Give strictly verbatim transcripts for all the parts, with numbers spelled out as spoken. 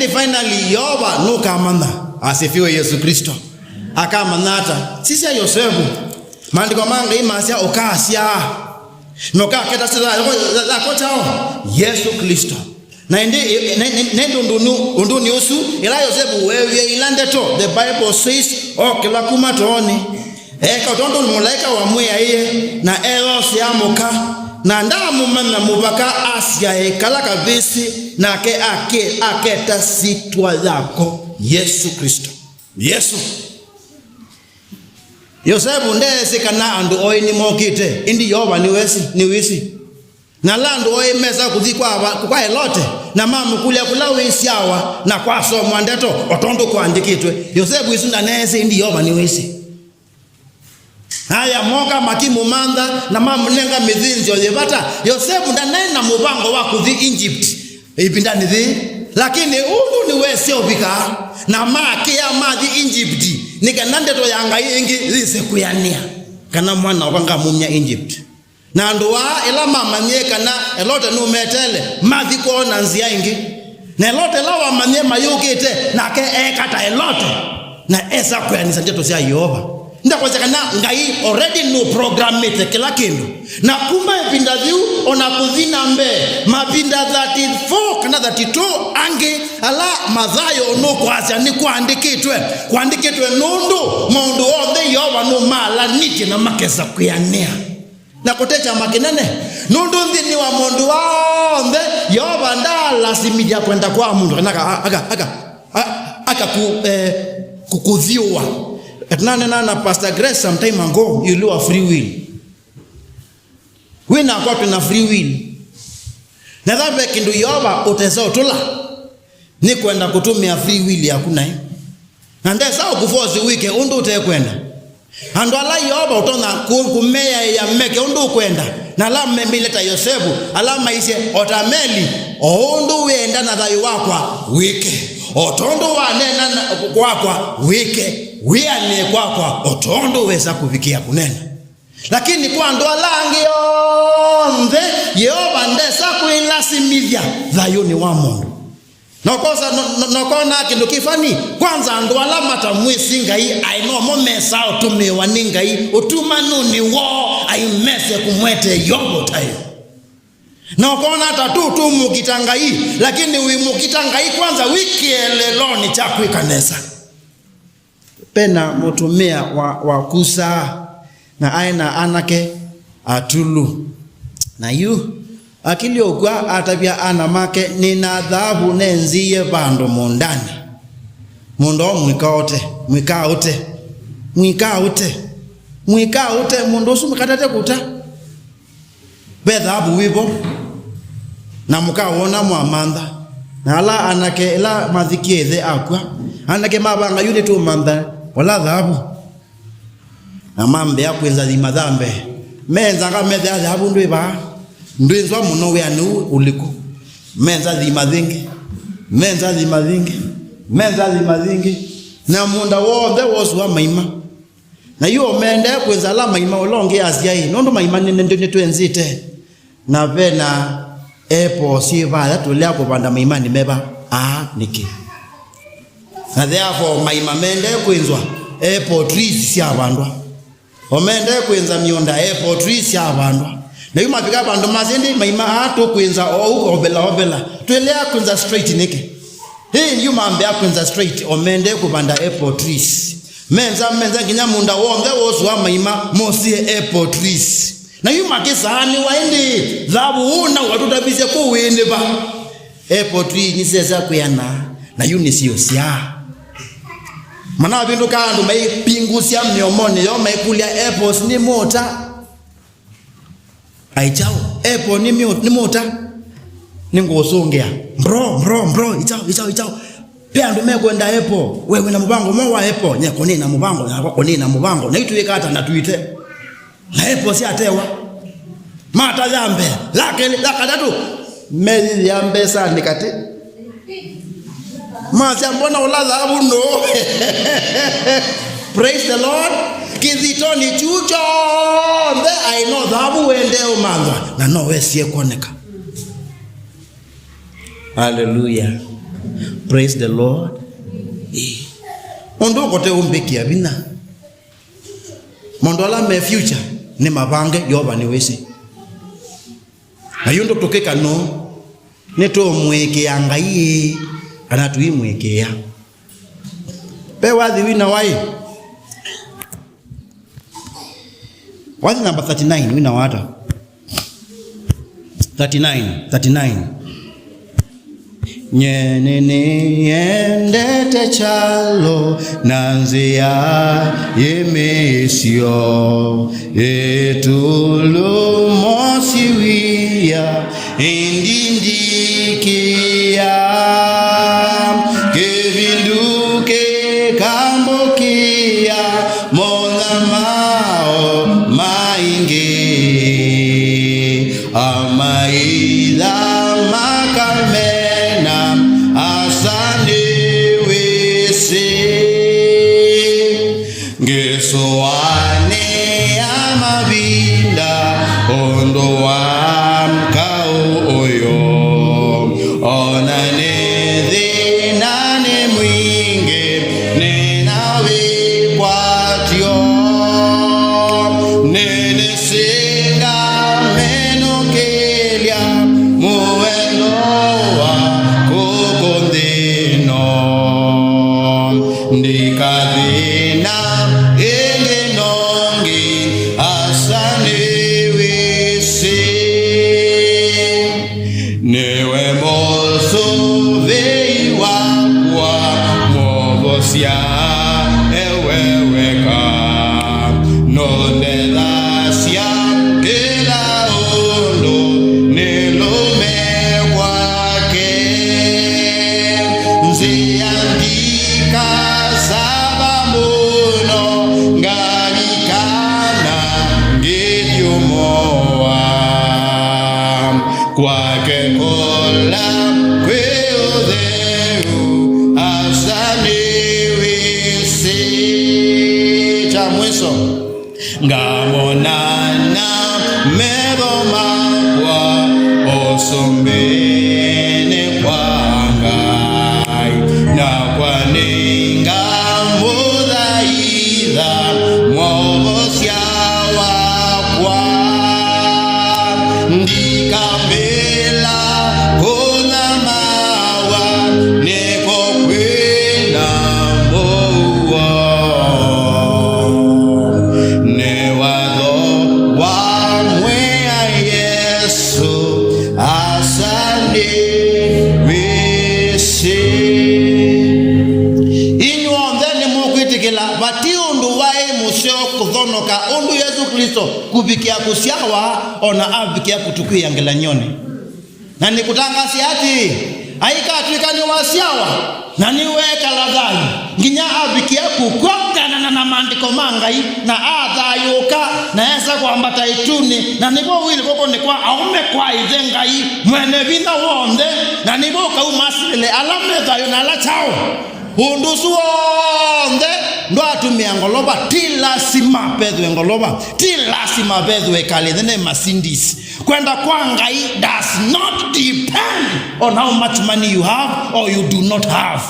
finally, Yeova nũkamanya. Asifiwe Yesu Kristo. Akamanya ata? Sisya Yosevu. Maandĩko ma Ngai masya, ũkasyaa. Na ũkaketa syĩtwa yako, yako kyaũ? Yesu Kristo. Na ĩndĩ, na, na, na ĩndĩ ũndũnĩ, ũndũnĩ ũsu, ĩla Yosevu weewie ila ndeto, the Bible says, okĩla kuma toonĩ. Eka o tondũ mũlaĩka wamwĩaĩe, na eeyosea mũka, na ndaamũmanya mũvaka asyae kala kavĩsĩ, nake ake-, aketa syĩtwa yako Yesũ Klĩsto. Yesũ. Yosevu ndeesĩ kana andũ oĩ nĩmokĩte, ĩndĩ Yeova nĩwesĩ, nĩwĩsĩ. Na ala andũ oĩ mesa kũthi kwa, kwa Elote, na mamũkũlya kũla wĩsyawa, na kwasomwa ndeto, o tondũ kũandĩkĩtwe. Yosevu ĩsu ndaneesĩ, ĩndĩ Yeova nĩwĩsĩ. Aya moka makĩmũmantha na mamũnenga mĩthĩnzĩo yĩ vata. Yosevu ndanaĩ na mũvango wa kũthi Egypt ĩvindanĩ yĩĩ, lakini ũndũ nĩwesĩ ũvika, na makĩa mathi Egypt, nĩ kana ndeto ya Ngai ĩngĩ yĩse kwĩanĩa, kana mwana wakwa ngamumya Egypt. Na andũ aa, ĩla mamanyie kana Elote nũmeteele, mathi kwoo na nzĩa ĩngĩ. Na Elote ĩla wamanyie mayũkĩte, nake eeka ta Elote, na esa kwĩanĩsya ndeto sya Yeova. Ndakwasya kana Ngai already nũprogramĩte kĩla kĩndũ. Na kuma ĩvinda yĩu, o na kũthi na mbee, mavinda thirty-four kana thirty-two angĩ, ala Mathayo nũkwasya nĩkwaandĩkĩtwe, kwaandĩkĩtwe nũndũ maũndũ onthe Yeova nũmalanĩtye na makesa kwĩanĩa. Na kũte kyama kĩnene, nũndũ nthĩnĩ wa maũndũ onthe, Yeova ndaalasimĩthya kwenda kwa mũndũ kana aka, aka, aka, a-, aka kũ-, eh, kũ-, kũthyũũa. Tũnanena na Pastor Grace some time ago, ĩũlũ wa free will. Wĩ nakwa twĩ na free will. Na ethĩwa ve kĩndũ Yeova ũtesa ũtũla, nĩkwenda kũtũmĩa free will yaku naĩ. Na ndesa ũkũforce wĩke ũndũ ũtekwenda. Andũ ala Yeova ũtonya kũ-, kũmeaĩa meke ũndũ ũkwenda, na ala memĩle ta Yosevu, ala maisye, "O ta Meli, o ũndũ wĩenda na thayũ wakwa wĩke, o tondũ waneena na, kwakwa wĩke, wĩanĩe kwakwa o tondũ wesa kũvikĩa kũneena." Lakini kwa andũ ala angĩ onthe, Yeova ndesa kwĩlasimĩthya thayũnĩ wa mũndũ. Na ũkosa, no, no, na ũkona kĩndũ kĩ funny, kwanza andũ ala matamwĩsĩ Ngai, aĩ nomo mesaa ũtũmĩwa nĩ Ngai ũtumanũnĩ woo, aimese kũmwete Yeova ũtaĩo. Na ũkona ta tũ tũmũkita Ngai, lakini wĩmũkita Ngai kwanza wĩ kĩeleelonĩ kya kwĩka nesa. Ve na mũtumĩa wa, wakusaa, na aĩ na anake atulu. Na yu akilyũkw'a atavya ana make, "Nĩ na thaavu nenzĩie vandũ mũũndanĩ." Mũndũ ũũ mwĩkaũte, mwĩkaũte, mwĩkaũte, mwĩkaũte, mũndũ ũsu mũkatate kũta. Ve thaavu wĩ vo, na mũkawona mwamantha. Na ala anake ĩla mathikie ĩthe akw'a, anake mavanga, "Yu nĩtũũmantha ũla thaavu." Na mambĩa kwĩnza thima thambe. Menzanga methĩa thaavu ndwĩ vaa, ndwĩnzwa mũno wĩanĩ ũũ ũlikũ. Menza thima yĩngĩ, menza thima yĩngĩ, menza thima yĩngĩ. Na mũũnda w'onthe wosũa maima. Na yu o mendee kwĩnza ala maima, ũla ũngĩ asya, "Ĩ, nũndũ maima nĩ, nĩ, nĩtwenzĩte, na ve na apple syĩ vaya, tũlea kũvanda maimanĩ meva aa nĩkĩ?" Na therefore maima mendee kwĩnzwa, apple trees syavandwa. O mendee kwĩnza mĩũnda, apple trees syavandwa. Na yu mavika vandũ masya, "Ĩndĩ maima aa tũkwĩnza oou ovela ovela, twĩlea kwĩnza straight nĩkĩ?" Ĩ, yu mambĩa kwĩnza straight, o mendee kũvanda apple trees. Menza, menza nginya mũũnda w'onthe wosũa maima, mosie apple trees. Na yu makĩsaanĩwa, ĩndĩ thaavu ũũ na watũtavisye kũũ wĩnĩva? Apple tree nĩsyesa kwĩana, na yu nĩsyĩũsyaa. Manavĩndũka andũ maipingusya mĩomonĩ yoo maikũlya, "Apples nĩ mũta?" Ai kyaũ? Apple nĩ mĩũ-, nĩ mũta? Nĩngũũsũngĩa. Bro, bro, bro, i kyaũ, i kyaũ, i kyaũ? Ve andũ mekwenda apple. We wĩna mũvango mwaũ wa apple? Nye kũnĩna mũvango, nakwa kũnĩna mũvango. Na itwĩka ata na tuite? Na apple syatewa. Mata ya mbee, ya kelĩ, ya katatũ. Meyĩthĩa mbesanĩ katĩ. Masya, "Mbona ũla thaavu nũũ?" Praise the Lord. Kĩthitonĩ kyu kyonthe aĩ no thaavu wendee ũmanthwa, na no wesie kwoneka. Haleluya. Praise the Lord. Ĩĩ. Ũndũ ũkote ũmbĩkĩa vinya. Maũndũ ala me future nĩ mavange, Yeova nĩwĩsĩ. Na yu ũndũ tũkĩka nũũ, nĩtũũmũĩkĩĩa Ngai ĩĩ, kana tũimũĩkĩĩa? Ve wathi wina waĩ? Wathi namba thirty-nine wina wata? Thirty-nine, thirty-nine. Nyie nĩnĩendete kyalo na nzĩa yĩ mĩisyo, ĩtulumo siwia, ĩndĩ ndikĩa, kĩvindu kĩkambũkĩa, mothamao maingĩ, amaitha makamena, asa nĩwĩsĩ. Ngĩsũanĩa mavinda ũndũ wa kaũ ũyũ, ona nĩ thĩna nĩ mwingĩ, nĩna wĩkwatyo, nĩnĩsĩ ngamenũkĩlya mũelo wa kũkũ nthĩ ĩno. Ndikathĩna ĩngĩ nongi, asa nĩwĩsĩ. Nĩwe mũsũvĩi wakwa, mwovosya ewe weka. Nũndethasya kĩla ũndũ nĩlũme kwake. Nzĩa ndikasava mũno, ngalikana ngĩthyũmũa. Kwake kũla kwĩ ũtheu, asa nĩwĩsĩ. Kya mwiso. Ngamona na metho makwa ũsumbĩnĩ kwa Ngai, nakwa nĩngamũthaitha mwovosya wakwa. Ndikambĩla kũnyamawa, nĩko kwĩna mũuo. Nĩ watho wa Mwĩai Yesũ, asa nĩwĩsĩ. Inyw'onthe nĩmũkwĩtĩkĩla, vati ũndũ waĩ mũseo kũthonoka ũndũ Yesũ Klĩsto kũvikĩa kũsyawa, o na avikĩa kũtũkw'ĩĩa ngelany'onĩ. Na nĩkũtangaasya atĩĩ, aikatw'ĩka nĩwasyawa, na nĩweekala thayũ, nginya avikĩa kũkw'a, kwĩanana na maandĩko ma Ngai, na athayũũka, na esa kwambata ĩtunĩ, na nĩvo ũilye kw'okonĩ kwa aũme kwa Ĩthe Ngai Mwene Vinya W'onthe, na nĩvo ũkauma asilĩle ala me thayũ na ala kyaũ. Ũndũ ũsu w'onthe ndwatũmĩa ngolova, ti lasima vethĩwe ngolova, ti lasima vethĩwe ĩkalĩ ĩnene Mercedes. Kwenda kwa Ngai does not depend on how much money you have or you do not have.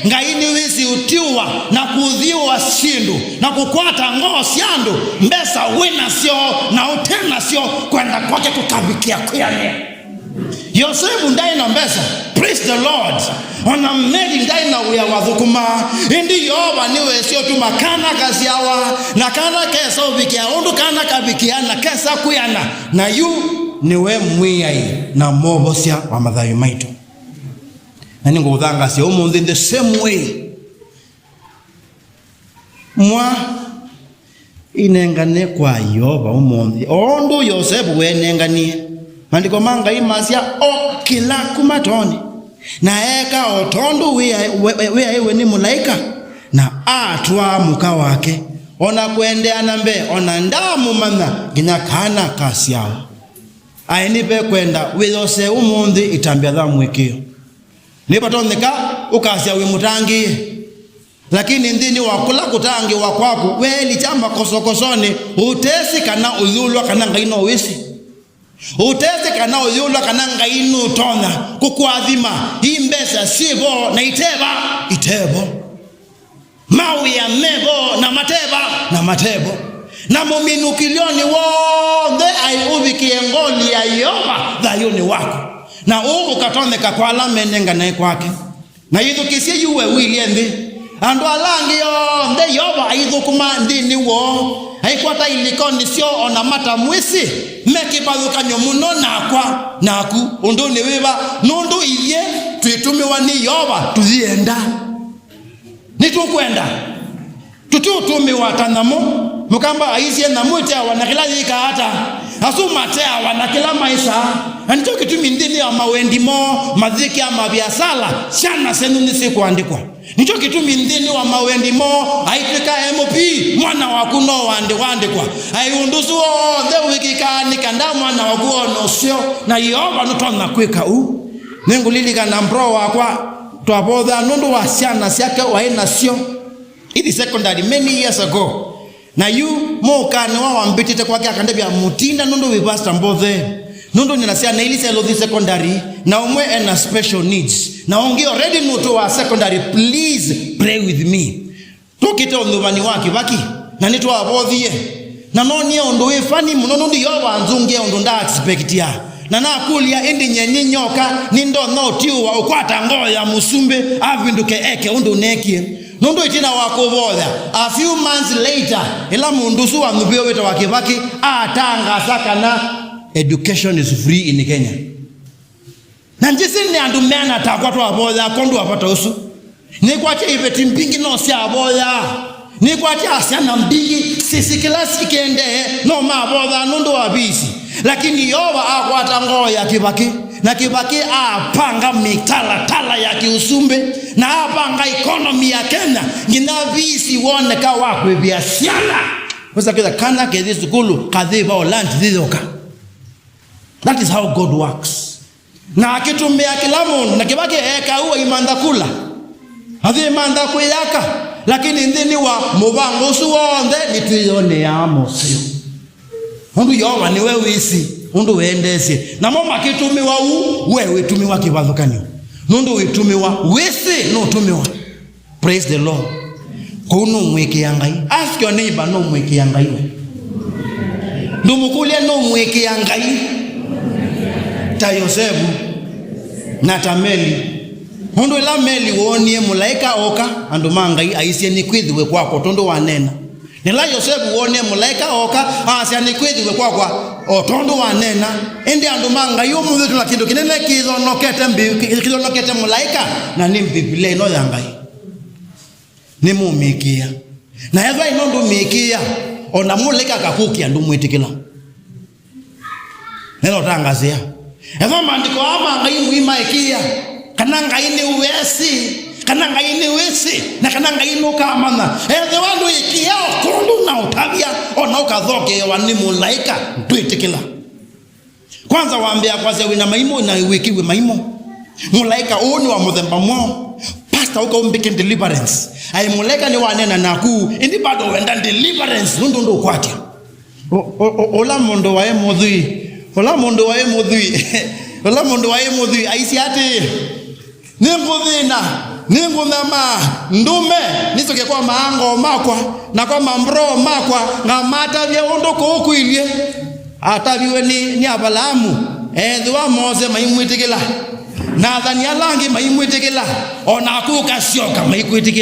Ngai nĩwĩsĩ ũtiũwa na kũthyũũa syĩndũ na kũkwata ngoo sya andũ, mbesa wĩ nasyo na ũte nasyo, kwenda kwake kũkavikĩa kwĩanĩa. Yosevu ndaĩ na mbesa, praise the Lord. Ona Meli ndaĩ na wĩa wathũkũma, ĩndĩ Yeova nĩwĩsĩ ũtuma kana kasyawa, na kana kesa ũvikĩa ũndũ kana kavikĩa na kesa kwĩana. Na yu nĩwe Mwĩai na Mwovosya wa mathayũ maitũ. Na nĩngũũthangaasya ũmũnthĩ the same way. Mwa inengane kwa Yeova ũmũnthĩ, o ũndũ Yosevu weenenganie. Maandĩko ma Ngai masya, okĩla kuma toonĩ, na eeka o tondũ wĩaĩ-, we-, we-, wĩaĩwe nĩ mũlaĩka, na atwaa mũka wake, o na kũendeea na mbee, o na ndaamũmanya nginya kana kasyawa. Aĩ nĩvekwenda wĩyose ũmũnthĩ ĩtambya ya mũĩkĩĩo. Nĩvatonyeka ũkasya wĩ mũtangĩĩe. Lakini nthĩnĩ wa kũla kũtangĩĩwa kwaku, weelikya makosokosonĩ, ũtesĩ kana ũyũlwa kana Ngai no wĩsĩ. Ũtesĩ kana ũyũlwa kana Ngai nũtonya kũkũathima, ii mbesa syĩvo na iteva, itevo. Mawĩa mevo na mateva, na matevo. Na mũminũkĩlyonĩ w'onthe aĩ ũvikĩe ngoli ya Yeova thayũnĩ waku. Na ũu ũkatonyeka kwa ala menenganae kwake. Na yĩthukĩsye yu we ũilye nthĩ. Andũ ala angĩ onthe Yeova aithũkũma nthĩnĩ woo, aikwata ilĩkonĩ syoo o na matamwĩsĩ, me kĩvathũkany'o mũno nakwa, naku. Ũndũnĩ wĩva? Nũndũ ithyĩ twĩtũmĩwa nĩ Yeova tũyĩenda. Nĩtũkwenda. Tũtiũtũmĩwa ta nyamũ. Mũkamba aisye, "Nyamũ ĩteawa na kĩla yĩkaa ata?" Asu mateawa na kĩla maĩsaa. Na nĩkyo kĩtumi nthĩnĩ wa mawendi moo, mathĩkĩa maviasala, syana syenyu nĩsyĩkũandĩkwa. Nĩkyo kĩtumi nthĩnĩ wa mawendi moo, aitw'ĩka M P, mwana waku no wandĩ-, wandĩkwa. Aĩ ũndũ ũsu w'onthe wĩkĩkaa nĩ kana mwana waku one ũseo, na Yeova nũtonya kwĩka ũu. Nĩngũlilikana bro wakwa twavothaa nũndũ wa syana syake waĩ nasyo. It is secondary many years ago. Na yu mũũkanĩwa wambĩtĩte kwake akandavya, "Mũtinda nũndũ wĩ Pastor Mbothe. Nũndũ nĩna syana ilĩ sya Lothi Secondary, na ũmwe ena special needs. Na ũngĩ already nũtũ wa secondary, please pray with me." Tũkĩte ũnyuvani wa Kĩvaki, na nĩtwavothie. Na nonie ũndũ wĩ funny mũno nũndũ Yeova anzũngĩe ũndũ nda expectia. Na nakũlya, "Ĩndĩ nyie nĩ nyoka, nĩndonya ũtiũwa ũkwata ngoo ya mũsumbĩ, avĩndũke eke ũndũ neekie?" Nũndũ ĩtina wa kũvoya, a few months later, ĩla mũndũ ũsu wanyuviwe wĩtawa Kĩvaki, atangaasa kana education is free in Kenya. Na njĩsĩ nĩ andũ meana takwa twavoyaa kwondũ wa vata ũsu. Nĩkwatya iveti mbingĩ no syavoyaa. Nĩkwatya syana mbingĩ sisi kĩla sikendee no mavoyaa nũndũ wa visi. Lakini Yeova akwata ngoo ya Kĩvaki, na Kĩvaki apanga mĩtalatala ya kĩũsumbĩ, na apanga economy ya Kenya, nginya visi woneka wa kwĩvĩa syana. Wesa kwĩtha kana kethi sukulu, kathĩva o land thithoka. That is how God works. Na akĩtũmĩa kĩla mũndũ, na Kĩvaki eeka ũu aimantha kula. Athi aimantha kwĩyaka, lakini nthĩnĩ wa mũvango ũsu w'onthe nĩtwĩyoneaa moseo. Ũndũ Yeova nĩwe wĩsĩ ũndũ wendeesye. Namo makĩtũmĩwa ũu, we wĩtũmĩwa kĩvathũkany'o. Nũndũ wĩtũmĩwa, wĩsĩ nũtũmĩwa. Praise the Lord. Kũu nũmwĩkĩa Ngai. Ask your neighbor, nũmwĩkĩa Ngai we. Ndũmũkũlya, nũmwĩkĩa Ngai ta Yosevu na ta Meli. Ũndũ ĩla Meli woonie mũlaĩka oka, andũ ma Ngai aisye, "Nĩkwĩthĩwe kwakwa tondũ waneena." Nĩla Yosevu woonie mũlaĩka oka, asya, "Nĩkwĩthĩwe kwakwa o tondũ waneena." Ĩndĩ andũ ma Ngai ũmũnthĩ twĩ na kĩndũ kĩnene kĩthonokete mbi-, kĩthonokete mũlaĩka, na nĩ Mbivilia ĩno ya Ngai. Nĩmũmĩkĩĩa. Na ethwa ĩno ndũmĩkĩĩa, o na mũlaĩka akakũkĩa ndũmwĩtĩkĩla. Neno tangasĩa. Ethwa maandĩko aa ma Ngai mũimaĩkĩĩa, kana Ngai nĩwĩsĩ, kana Ngai nĩwĩsĩ, na kana Ngai nũkamanya. Ethĩwa ndũĩkĩĩa o kũndũ na ũtavya, o na ũkathokeewa nĩ mũlaĩka, ndwĩtĩkĩla. Kwanza wambĩa kwasya wĩna maimũ na wĩkĩw'e maimũ. Mũlaĩka ũũ nĩ wa mũthemba mwaũ? Pastor, ũka ũmbĩke deliverance. Aĩ mũlaĩka nĩwaneena naku, ĩndĩ bado wenda deliverance nũndũ ndũkwatya. Ũ-, ũ-, ũ-, ũla mũndũ waĩ mũthwii, ũla mũndũ waĩ mũthwii, ũla mũndũ waĩ mũthwii aisye atĩĩ, "Nĩngũthĩna, nĩngũnyamaa, ndũme nĩsyoke kwa maangoo makwa na kwa mambro makwa, ngamatavya ũndũ kũu kũilyĩ." Ataviwe nĩ, nĩ Avalaamu, ethĩwa Mose maimwĩtĩkĩla, na athani ala angĩ maimwĩtĩkĩla, o naku ũkasyoka maikwĩtĩkĩla.